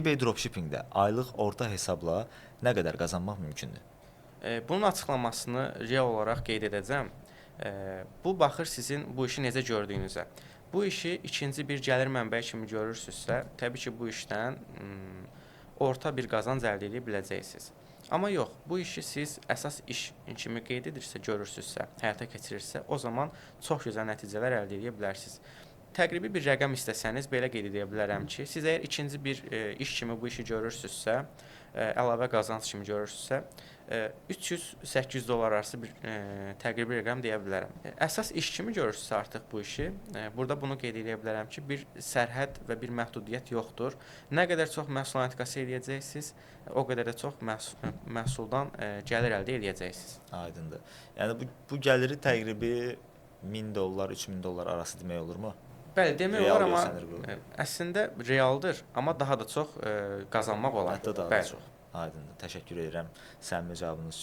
eBay dropshippingdə aylıq orta hesabla nə qədər qazanmaq mümkündür? Bunun açıqlamasını real olaraq qeyd edəcəm. Bu baxır sizin bu işi necə gördüyünüzə. Bu işi ikinci bir gəlir mənbəyi kimi görürsünüzsə, təbii ki, bu işdən orta bir qazanc əldə edə biləcəksiniz. Amma yox, bu işi siz əsas iş kimi qeyd edirsə, görürsünüzsə, həyata keçirirsə, o zaman çox gözəl nəticələr əldə edə bilərsiniz. Təqribi bir rəqəm istəsəniz belə qeyd edə bilərəm ki, siz əgər ikinci bir iş kimi bu işi görürsünüzsə, əlavə qazanc kimi görürsünüzsə, 300-800 dollar arası bir təqribi rəqəm deyə bilərəm. Əsas iş kimi görürsünüzsə artıq bu işi, burada bunu qeyd edə bilərəm ki, bir sərhəd və bir məhdudiyyət yoxdur. Nə qədər çox məhsul analitikası eləyəcəksiniz, o qədər də çox məhsuldan gəlir əldə eləyəcəksiniz. Aydındır. Yəni bu gəliri təqribi 1000 dollar, 3000 dollar arası demək olurmu? Bəli, demək olar, amma əslində realdır, amma daha da çox qazanmaq olar. Hətta daha da çox. Aydındır. Təşəkkür edirəm səmimi cavabınız üçün.